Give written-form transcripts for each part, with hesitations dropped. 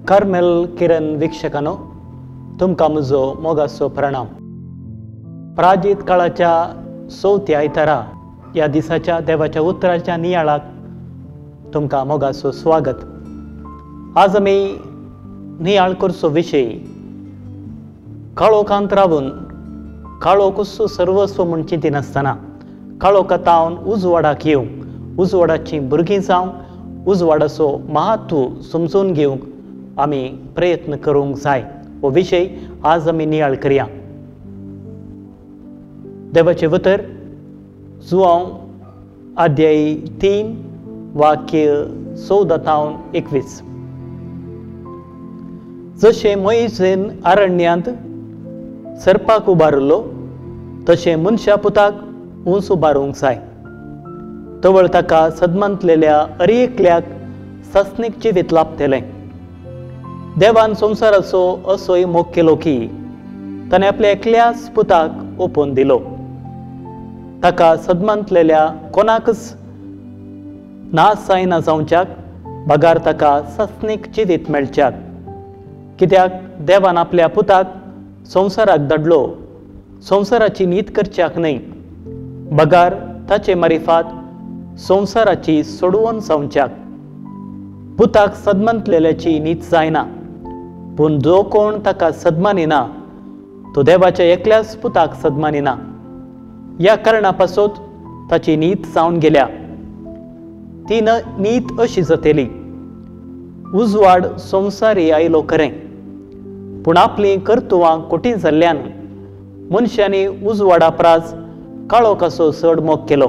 Carmel किरण वीक्षकांनो, तुमकां म्हजो मोगाचो प्रणाम. प्राजीत काळाच्या चवथ्या आयतारा ह्या दिसाच्या देवाच्या उतराच्या नियाळाक तुमकां मोगाचो स्वागत. आज आमी नियाळ करचो विशय काळोखांत रावून काळोखूच सर्वस्व म्हूण चिंतिनासतना काळोखांत उजवाडाक येवंक, उजवाडाचीं भुरगीं जावंक, उजवाडाचो महत्व समजून घेवंक आमी प्रयत्न करूंक जाय. हो विशय आज आमी नियाळ करया. देवाचें उतर जुआंव अध्याय 3 वाक्य 14 तावन 21. जशें मोयजेन अरण्यांत सरपाक उबारिल्लो तशें मनशा पुताक उंच उबारूंक जाय. तवळ ताका सदमांतलेल्या अरेकल्याक सासणीक जिवीत लाभतलें. देवान संवसाराचो असोय मोग केलो की ताणें आपल्या एकल्याच पुताक ओपून दिलो. ताका सदमांतलेल्या कोणाकच नाश जायना जावच्याक बगार ताका सासणीक जिवीत मेळच्याक. कित्याक देवान आपल्या पुताक संवसाराक धाडलो संवसाराची नीत करच्याक न्हय, बगार ताचे मारिफात संवसाराची सोडवण जावच्याक. पुताक सदमांतलेल्याची नीत जायना, पूण जो कोण ताका सदमानिना तो देवाच्या एकल्याच पुताक सदमानिना. ह्या कारणा पासत ताची नीत जावन गेल्या. ती नीत अशी जातली, उजवाड संवसारी आयलो खरें, पूण आपलीं कर्तुवां कोटी जाल्ल्यान मनशांनी उजवाडा प्रास काळोखाचो चड मोग केलो.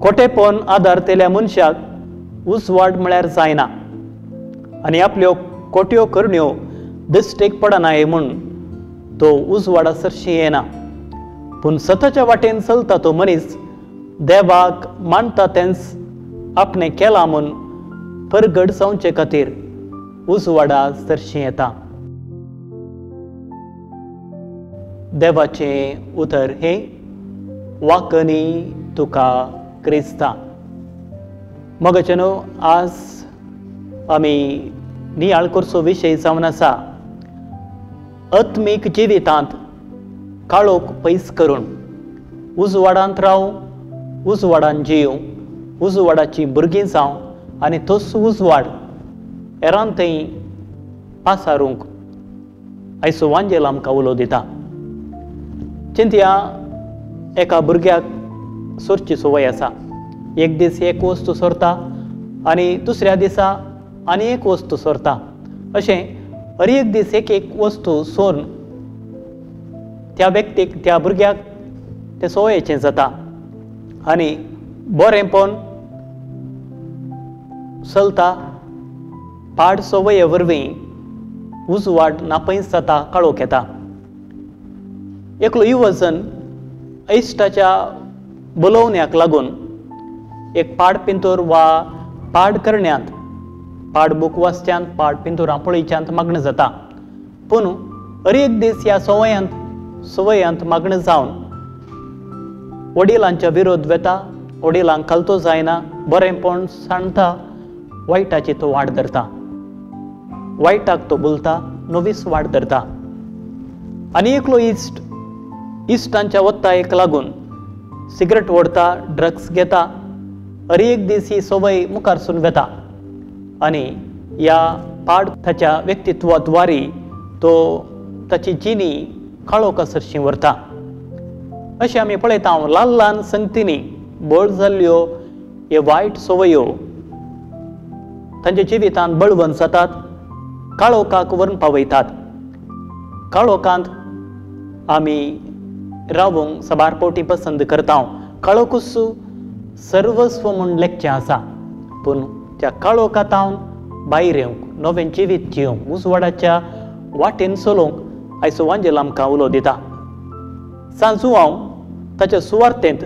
कोटेपण आदारतल्या मनशाक उजवाड म्हळ्यार जायना आनी आपल्यो कोट्यो करण्यो दिश्टीक पडनाय म्हूण तो उजवाडा सरशी येना. पूण सताच्या वाटेन चलता तो मनीस देवाक मानता तेंच आपणें केलां म्हूण परगट जावचे खातीर उजवाडा सरशी येता. देवाचें उतर हें वाकनी तुका क्रिस्ता. मोगाचे न्हू, आज आमी नियाळ करचो विशय जावन आसा आत्मीक जिवितांत काळोख पयस करून उजवाडांत रावूं, उजवाडान जियूं, उजवाडाची भुरगीं जावं आनी तोच उजवाड हेरांत थंय पासारूंक आयचो वांजेल आमकां उलो दिता. चिंतया, एका भुरग्याक सोरची संवय आसा. एक दीस एक वस्तू सोरता आनी दुसऱ्या दिसा आनी एक वस्तू सोरता. अशें हर एक दीस एक एक वस्तू सोरून त्या व्यक्तीक, त्या भुरग्याक तें संवयेचें जाता आनी बरेंपण चलता. पाड संवये वरवीं उजवाड नापयस जाता, काळोख येता. एकलो युवजन इश्टाच्या बोलोवण्याक लागून एक पाड पिंतूर वा पाड करण्यांत, पाड बूक वाचच्यांत, पाड पिंतुरां पळयच्यांत मागणें जाता. पूण हर एक दीस ह्या संवयांत मागणें जावन वडिलांच्या विरोध वेता, वडिलांक खालतो जायना, बरेंपण सांडता, वायटाची तो वाट धरता, वायटाक तो बोलता, नवीच वाट धरता. आनी एकलो इश्ट इश्टांच्या वत्तायेक लागून सिगरेट ओडटा, ड्रग्स घेता. हर एक दीस ही संवय मुखारसून वेता आनी ह्या पाड ताच्या व्यक्तित्वाद्वारी तो ताची जिणी काळोखा सरशी व्हरता. अशें आमी पळयता ल्हान ल्हान संगतींनी बळ जाल्ल्यो हे वायट संवयो तांच्या जिवितांत बळवंत जातात, काळोखाक व्हरून पावयतात. काळोखांत आमी रावूंक साबार फावटी पसंद करता. काळोखूच सर्वस्व म्हूण लेखचें आसा, पूण त्या काळोखांत भायर येवंक, नवें जिवीत जिवंक, उजवाडाच्या वाटेन चलोवंक आयचो वांजेल आमकां उलो दिता. सांजुआंव ताच्या सुवार्तेंत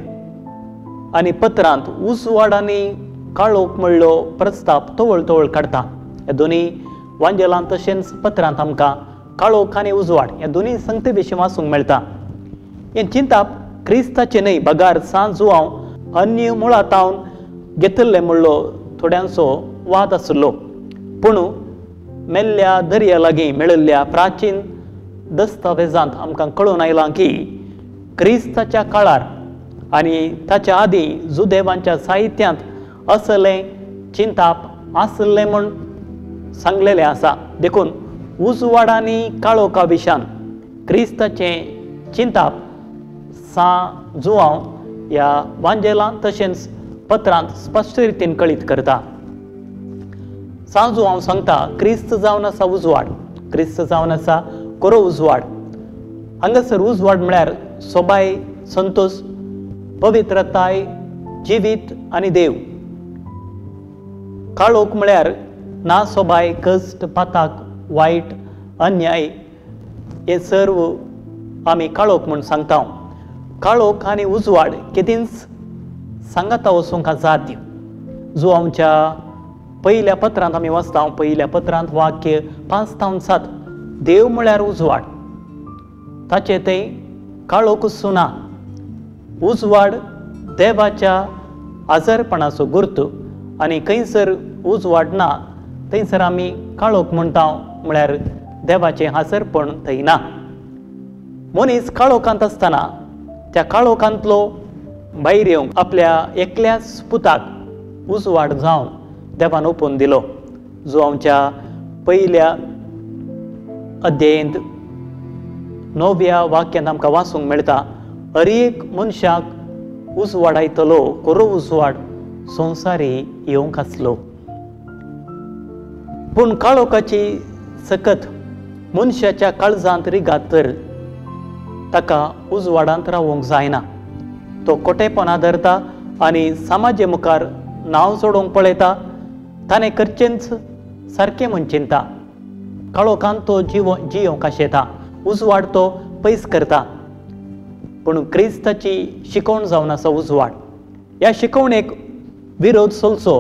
आनी पत्रांत उजवाड आनी काळोख म्हणलो प्रस्ताप तवळ तवळ काडटा. ह्या दोनी वांजेलांत तशेंच पत्रांत आमकां काळोख आनी उजवाड ह्या दोनी संगती विशीं वाचूंक मेळटा. हें चिंताप क्रिस्ताचें न्हय, बगार सांजुआंव अन्य मुळांतावन घेतिल्लें म्हणलो थोड्यांचो वाद आशिल्लो. पूण मेल्ल्या दर्या लागीं मेळिल्ल्या प्राचीन दस्तावेजांत आमकां कळून आयलां की क्रिस्ताच्या काळार आनी ताच्या आदीं जुदेवांच्या साहित्यांत असलें चिंताप आसलें म्हूण सांगलेलें आसा. देखून उजवाड आनी काळोखा विशान क्रिस्ताचें चिंताप सां जुआंव ह्या वांजेलांत तशेंच पत्रांत स्पश्ट रितीन कळीत करता. सां जुआंव सांगता क्रिस्त जावन आसा उजवाड, क्रिस्त जावन आसा कोरो उजवाड. हांगासर उजवाड म्हळ्यार सोबाय, संतोष, पवित्रताय, जिवीत आनी देव. काळोख म्हळ्यार ना सोबाय, कश्ट, पाताक, वायट, अन्याय हे सर्व आमी काळोख म्हूण सांगता. काळोख आनी उजवाड केदींच सांगाता वचूंक जात्य. जुआंवच्या पयल्या पत्रांत आमी वाचता, पयल्या पत्रांत वाक्य 5-7, देव म्हळ्यार उजवाड, ताचे थंय काळोख ना. उजवाड देवाच्या आजारपणाचो गुर्त आनी खंयसर उजवाड ना थंयसर आमी काळोख म्हणटा, म्हळ्यार देवाचें हाजरपण थंय ना. मनीस काळोखांत आसतना त्या काळोखांतलो भायर येवंक आपल्या एकल्याच पुताक उजवाड जावन देवान ओपून दिलो. जुआंवच्या पयल्या अध्यायेंत 9व्या वाक्यांत आमकां वाचूंक मेळटा, हर एक मनशाक उजवाडायतलो कोरो उजवाड संवसारी येवंक आसलो. पूण काळोखाची सकत मनशाच्या काळजांत रिगात तर ताका उजवाडांत रावूंक जायना. तो कोटेपणा धरता आनी समाजे मुखार नांव जोडूंक पळयता. ताणें करचेंच सारकें म्हूण चिंता. काळोखांत तो जियोवंक आशेता, उजवाड तो पयस करता. पूण क्रिस्ताची शिकवण जावन आसा उजवाड. ह्या शिकवणेक विरोध चलचो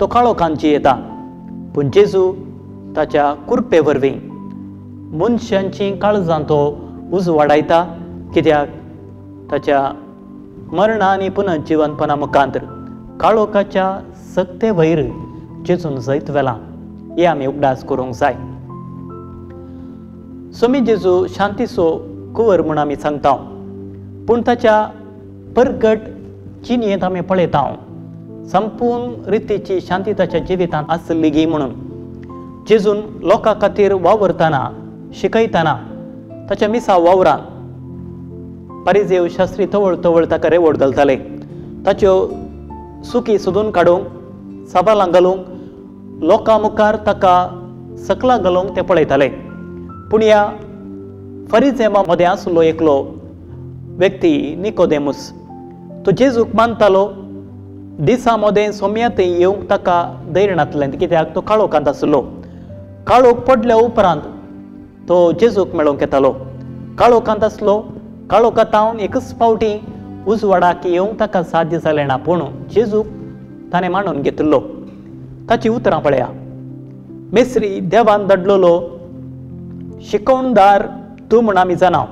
तो काळोखांत जियेता. पूण जेजू ताच्या कुरपे वरवीं मनशांची काळजां तो उजवाडायता, कित्याक ताच्या मरणा आनी पुनर्जिवनपणा मुखांतर काळोखाच्या सक्ते वयर जेजून जैत वेलां हे आमी उगडास करूंक जाय. स्वामी जेजू शांतीचो कुंवर म्हूण आमी सांगता, पूण ताच्या परगट चिनयेंत आमी पळयता संपूर्ण रितीची शांती ताच्या जिवितांत आसली गी म्हणून. जेजून लोकां खातीर वावरतना, शिकयतना ताच्या मिसा वावरान परिजेव शास्त्री तवळ तवळ ताका रेवड घालताले. ताच्यो सुकी सोदून काडूंक, सवालां घालूंक, लोकां मुखार ताका सकलां घालूंक ते पळयताले. पूण ह्या फरिजेमा मदें आसलो एकलो व्यक्ती निकोदेमूस, तो जेजूक मानतालो. दिसा मदें सोम्या थंय येवंक ताका धैर्य नासलें, कित्याक तो काळोखांत आसलो. काळोख पडल्या उपरांत तो जेजूक मेळोवंक येतालो. काळोखांत आसलो, काळोखांत एकच फावटी उजवाडाक येवंक ताका साध्य जालें ना, पूण जेजूक ताणें मानून घेतिल्लो. ताची उतरां पळया, मेस्त्री देवान धाडलेलो शिकवणदार तूं म्हूण आमी जाणा.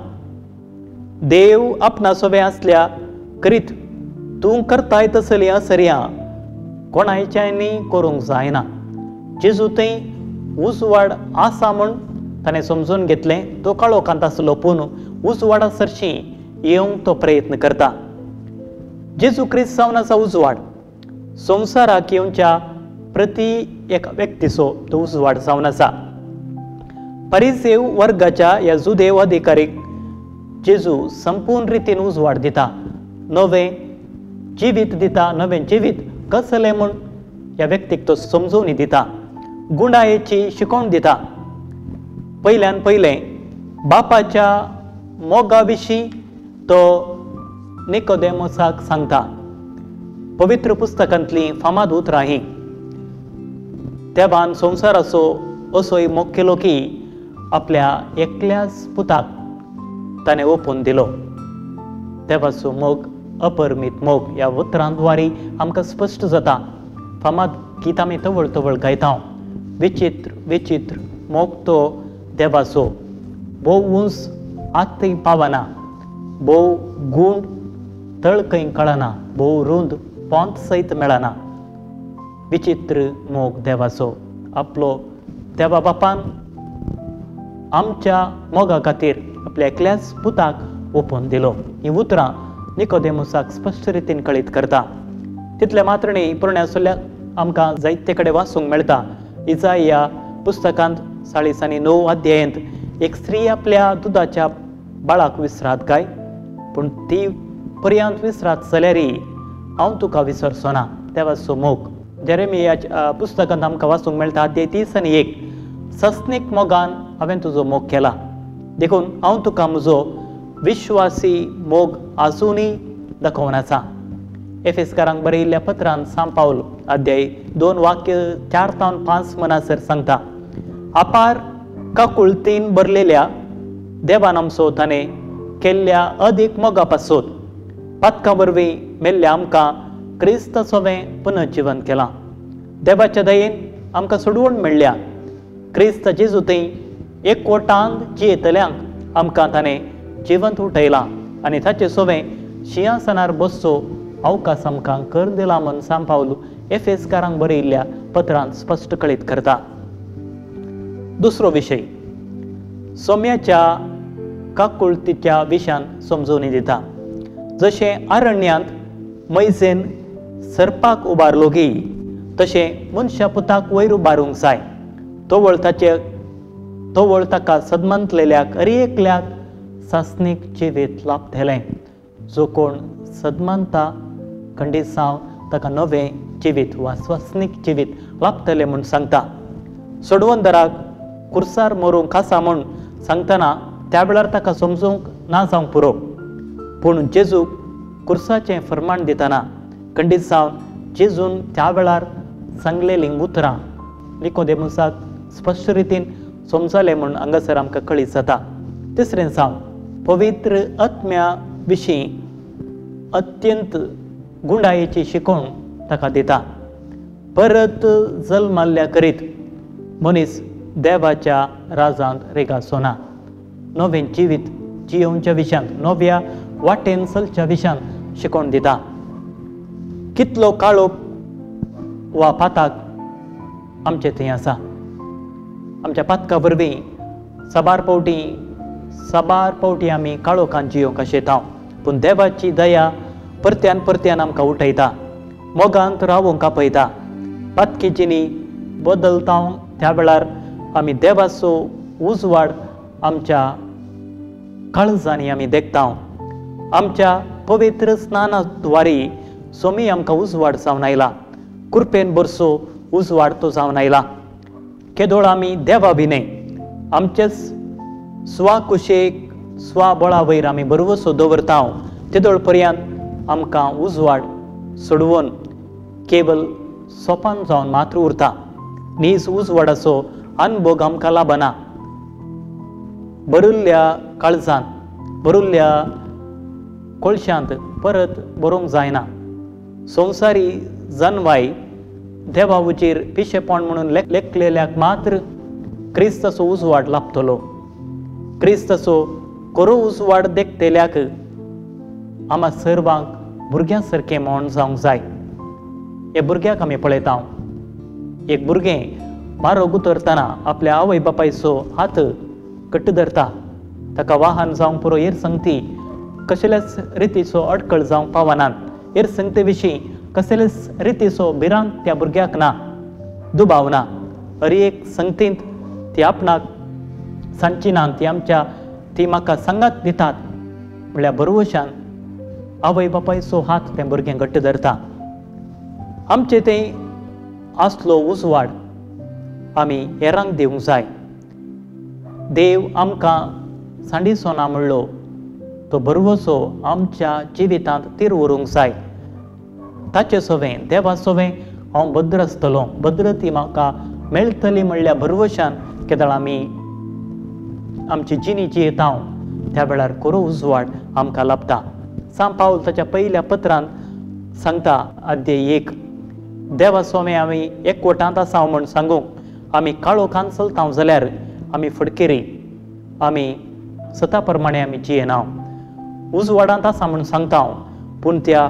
देव आपणा सोबे आसल्या करीत तूं करताय तसलीं असर्यां कोणायच्यांनी करूंक जायना. जेजू थंय उजवाड आसा म्हूण ताणें समजून घेतलें. तो काळोखांत आसलो, पूण उजवाडा सरशीं येवंक तो प्रयत्न करता. जेजू क्रिस्त जावन आसा उजवाड. संवसाराक येवच्या प्रती एका व्यक्तीचो तो उजवाड जावन आसा. परिसेव वर्गाच्या ह्या जुदेव अधिकारीक जेजू संपूर्ण रितीन उजवाड दिता, नवें जिवीत दिता. नवें जिवीत कसलें म्हूण ह्या व्यक्तीक तो समजोवणी दिता, गुणायेची शिकवण दिता. पयल्यान पयलें बापाच्या मोगा विशीं तो निकोदेमोसाक सांगता. पवित्र पुस्तकांतलीं फामाद उतरां हीं. देवान संवसाराचो असोय मोग केलो की आपल्या एकल्याच पुताक ताणें ओपून दिलो. देवाचो मोग अपरमीत मोग ह्या उतरांद्वारी आमकां स्पश्ट जाता. फामाद गीत आमी तवळ तवळ गायता. विचित्र विचित्र मोग तो देवाचो, भोव उंच आत पावना, भोव गूण तळ खंय कळना, भोव रूंद पोंत सयत मेळना. विचित्र मोग देवाचो, आपलो देवा बापान आमच्या मोगा खातीर आपल्या एकल्याच पुताक ओपून दिलो. ही उतरां निकोदेमुसाक स्पश्ट रितीन कळीत करता. तितले मात्र न्ही, पुरण्या सल्ल्याक आमकां जायते कडेन वाचूंक मेळटा. इजाया पुस्तकांत 49 अध्यायंत एक स्त्री आपल्या दुदाच्या बाळाक विसरात काय, पूण ती पर्यंत विसरात जाल्यारय हांव तुका विसरचो ना. देवाचो मोग जेरेमियाच्या पुस्तकांत आमकां वाचूंक मेळटा अध्याय 31, सस्नीक मोगान हांवें तुजो मोग केला, देखून हांव तुका म्हजो विश्वासी मोग आजुनूय दाखोवन आसा. एफेसकारांक बरयिल्ल्या पत्रान सांत पावल अध्याय 2 वाक्य 4 तावन 5 मनासर सांगता, अपार काकुळतीन भरलेल्या देवान आमचो ताणें केल्ल्या अदीक मोगा पासत पातकां वरवीं मेल्ल्या आमकां क्रिस्त सोवें पुनर्जिवन केलां. देवाच्या दयेन आमकां सोडवण मेळ्ळ्या. क्रिस्त जेजू थंय एकवटांत जियेतल्यांक आमकां ताणें जिवंत उठयलां आनी ताचे सोवें शिंयासनार बसचो अवकाश आमकां कर दिला म्हूण सांत पावल एफेसकारांक बरयिल्ल्या पत्रांत स्पश्ट कळीत करता. दुसरो विशय सोम्याच्या काकुळतीच्या विशयान समजोवणी दिता. जशें अरण्यांत मैसेन सर्पाक उबारलो गी तशें मनशा पुताक वयर उबारूंक जाय. तोवळ ताका सदमानतलेल्याक अरे एकल्याक सासणीक जिवीत लाभतलें. जो कोण सदमानता खंडीसांव ताका नवें जिवीत वा स्वासनीक जिवीत लाभतलें म्हूण सांगता. सोडवंदराक कुर्सार मरूंक आसा म्हूण सांगतना त्या वेळार ताका समजूंक ना जावंक पुरो, पूण जेजूक कुर्साचें फर्माण दितना खंडीसांव जेजून त्या वेळार सांगलेलीं उतरां निकोदेमुसाक स्पश्ट रितीन समजलें म्हूण हांगासर आमकां कळीत जाता. तिसरें सावन पवित्र आत्म्या विशीं अत्यंत गुंडायेची शिकवण ताका दिता. परत जल्माल्ल्या करीत मनीस देवाच्या राजांत रेगाचो ना. नवें जिवीत जियोवच्या विशयांत, नव्या वाटेन चलच्या विशयांत शिकवण दिता. कितलो काळोख वा पाताक आमचे थंय आसा. आमच्या पातका वरवीं साबार फावटी आमी काळोखान जियोवंक आशेता, पूण देवाची दया परत्यान परत्यान आमकां उठयता, मोगांत रावूंक आपयता. पातकी जिणी बदलता त्या वेळार आमी देवाचो उजवाड आमच्या काळजांनी आमी देखता. आमच्या पवित्र स्नानाद्वारी सोमी आमकां उजवाड जावन आयला. कृपेन बरसो उजवाड तो जावन आयला. केदोळ आमी देवा विणे आमचेच स्वाकुशेक स्वाबळा वयर आमी भरवसो दवरता तेदोळ पर्यंत आमकां उजवाड सोडवून केवल सोपान जावन मात्र उरता. नीज उजवाडाचो अनभोग आमकां लाभना. भरिल्ल्या काळजांत, भरिल्ल्या कोळशांत परत बरोवंक जायना. संवसारी जनवाय देवा उजीर पिशेपण म्हणून लेखलेल्याक मात्र क्रिस्ताचो उजवाड लाभतलो. क्रिस्ताचो खरो उजवाड देखतेल्याक आमा सर्वांक भुरग्यां सारकें म्हण जावंक जाय. हे भुरग्याक आमी पळयता. एक भुरगें बारोग उतरतना आपल्या आवय बापायचो हात घट्ट धरता. ताका वाहन जावंक पुरो हेर संगती कसल्याच रितीचो अडकळ जावंक पावनात. हेर संगते विशीं कसलेच रितीचो भिरांत त्या भुरग्याक ना, दुबाव ना. हर एक संगतींत ती आपणाक सांगची ना, ती आमच्या ती म्हाका सांगात दितात म्हणल्यार भरवशान आवय बापायचो हात तें भुरगें घट्ट धरता. आमचे थंय आसलो उजवाड आमी हेरांक दिवंक जाय. देव आमकां सांडीचो ना म्हणलो तो भरवसो आमच्या जिवितांत तीर उरूंक जाय. ताचे सोवें, देवा सोवें हांव भद्र आसतलो, भद्र ती म्हाका मेळटली म्हणल्या भरवशान केदळ आमी आमची जिणी जियेता त्या वेळार खरो उजवाड आमकां लाभता. सांत पावल ताच्या पयल्या पत्रांत सांगता अध्याय 1, देवा स्वामी आमी एकवटांत आसा म्हूण सांगूंक आमी काळोखान चलता जाल्यार आमी फडकेरी, आमी सता प्रमाणे आमी जियेना. उजवाडांत आसा म्हूण सांगता पूण त्या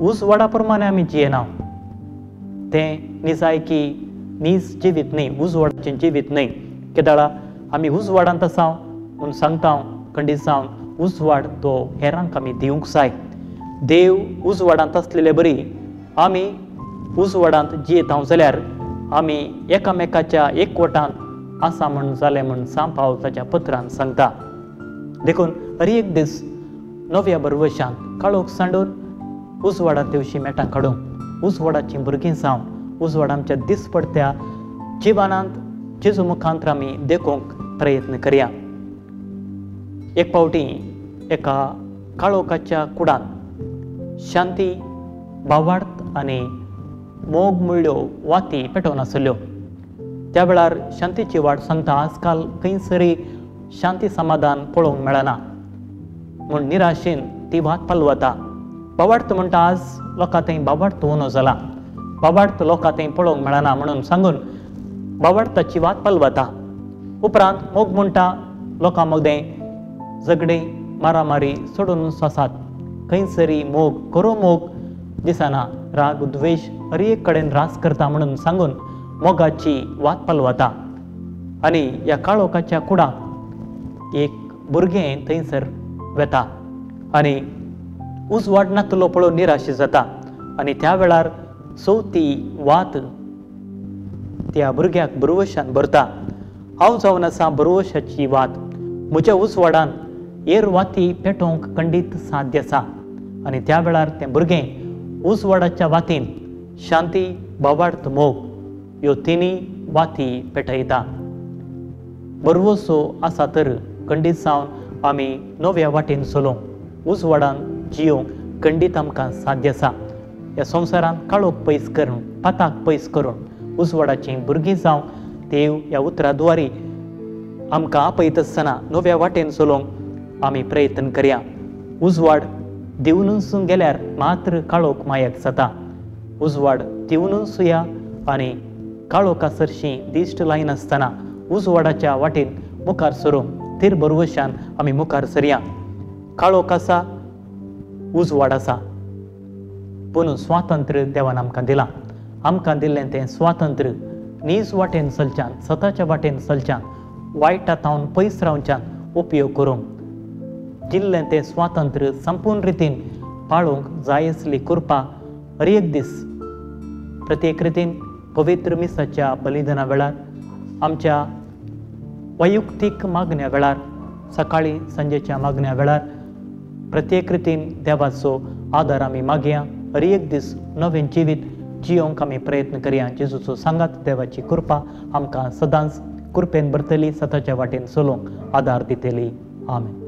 उजवाडा प्रमाणे आमी जियेना. तें निजायकी नीज जिवीत न्हय, उजवाडाचें जिवीत न्हय. केदाळा आमी उजवाडांत आसा म्हूण सांगता, खंडीत जावन उजवाड तो हेरांक आमी दिवंक जाय. देव उजवाडांत आसलेले बरी आमी उजवाडांत जियेता जाल्यार आमी एकामेकाच्या एकवटांत आसा म्हूण जालें म्हूण सांत पावल ताच्या पत्रान सांगता. देखून हर एक दीस नव्या बरवशान काळोख सांडून उजवाडांत दिवशी मेटां काडूंक, उजवाडाचीं भुरगीं जावन उजवाड आमच्या दिसपडत्या जिवनांत जेजू मुखांत आमी देखूंक प्रयत्न करया. एक फावटी एका काळोखाच्या कुडांत शांती, भावार्थ आनी मोग मुळ्यो वाती पेटोवन आसल्यो. त्या वेळार शांतीची वाट सांगता, आजकाल खंयसरी शांती समाधान पळोवंक मेळना म्हूण निराशेन ती वात पालवता. भावार्थ म्हणटा, आज लोकां थंय भावार्थ उणो जाला, भावार्थ लोकां थंय पळोवंक मेळना म्हणून सांगून भावार्थाची वात पालवता. उपरांत मोग म्हणटा, लोकां मदें झगडे मारामारी सोडून आसात, खंयसरी मोग खरो मोग दिसना, राग द्वेश हर एक कडेन रास करता म्हणून सांगून मोगाची वात पालवता. आनी ह्या काळोखाच्या कुडाक एक भुरगें थंयसर वेता आनी उजवाड नातलो पळोवन निराश जाता आनी त्या वेळार चवथी वात त्या भुरग्याक भरवशान भरता. हांव जावन आसा भरवशाची वात, म्हज्या उजवाडान हेर वाती पेटोवंक खंडीत साध्य आसा. आनी त्या वेळार तें भुरगें उजवाडाच्या वातीन शांती, भावार्थ, मोग ह्यो तिनूय वाती पेटयता. भरवसो आसा तर खंडीत जावन आमी नव्या वाटेन चलोवंक, उजवाडान जियोवंक खंडीत आमकां साध्य आसा. ह्या संवसारांत काळोख पयस करून, पाताक पयस करून उजवाडाचीं भुरगीं जावंक देव ह्या उतरा द्वारी आमकां आपयत आसतना नव्या वाटेन चलोवंक आमी प्रयत्न करया. उजवाड दिवनूच गेल्यार मात्र काळोख मायक जाता. उजवाड दिवनूच या आनी काळोखा सरशीं दिश्ट लायनासतना उजवाडाच्या वाटेन मुखार सरूंक थीर भरवशान आमी मुखार सरया. काळोख आसा, उजवाड आसा, पूण स्वातंत्र्य देवान आमकां दिलां. आमकां दिल्लें तें स्वातंत्र्य नीज वाटेन चलच्यान, सताच्या वाटेन चलच्यान, वायटा तावन पयस रावच्यान उपयोग करूंक दिल्लें तें स्वातंत्र्य संपूर्ण रितीन पाळूंक जाय आसली कृपा हर एक दीस प्रत्येक रितीन पवित्र मिसाच्या बलिदाना वेळार, आमच्या वैयक्तीक मागण्या वेळार, सकाळी सांजेच्या मागण्या वेळार प्रत्येक रितीन देवाचो आदार आमी मागया. हर एक दीस नवें जिवीत जियोंक आमी प्रयत्न करया. जेजूचो सांगात, देवाची कृपा आमकां सदांच कृपेन भरतली, सताच्या वाटेन चलोवंक आदार दितली. आमेन.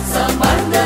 Sambar.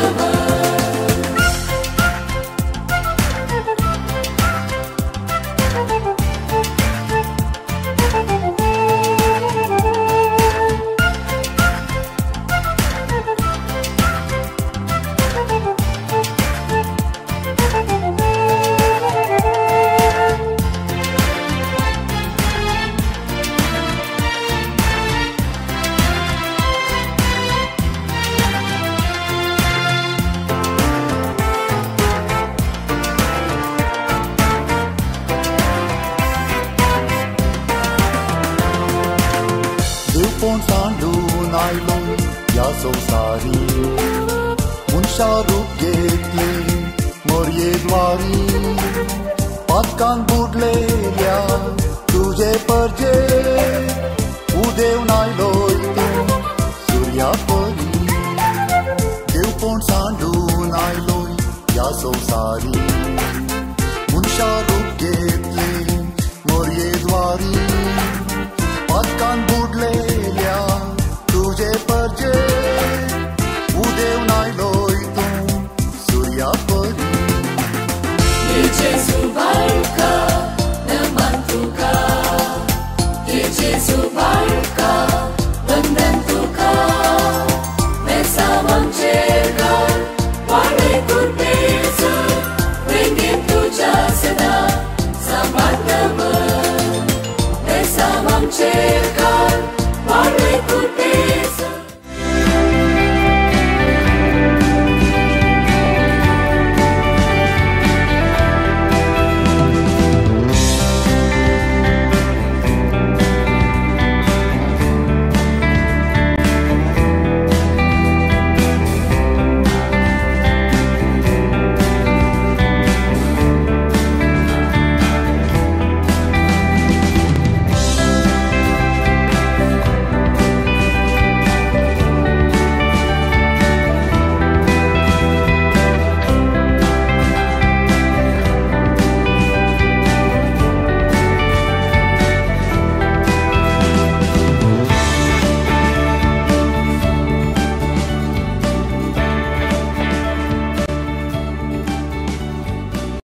संवसारी मनशा रूप घेतले मोरयेद्वारी पातकान बुडलेल्या तुजे परजे उदेवन आयलोय तूं सुर्या परी देवपण सांडून आयलोय ह्या संवसारी मनशा रूप घेतले मोरयेद्वारी पातकान बुडलेल्या तुजे परजे उदेवन आयलोय तूं सुर्या परी. Gesù barca naman tuka, Gesù barca vandan tuka, Mesamam cercar wale kurpesa, Wengin tuja sada sambat naman, Mesamam cercar.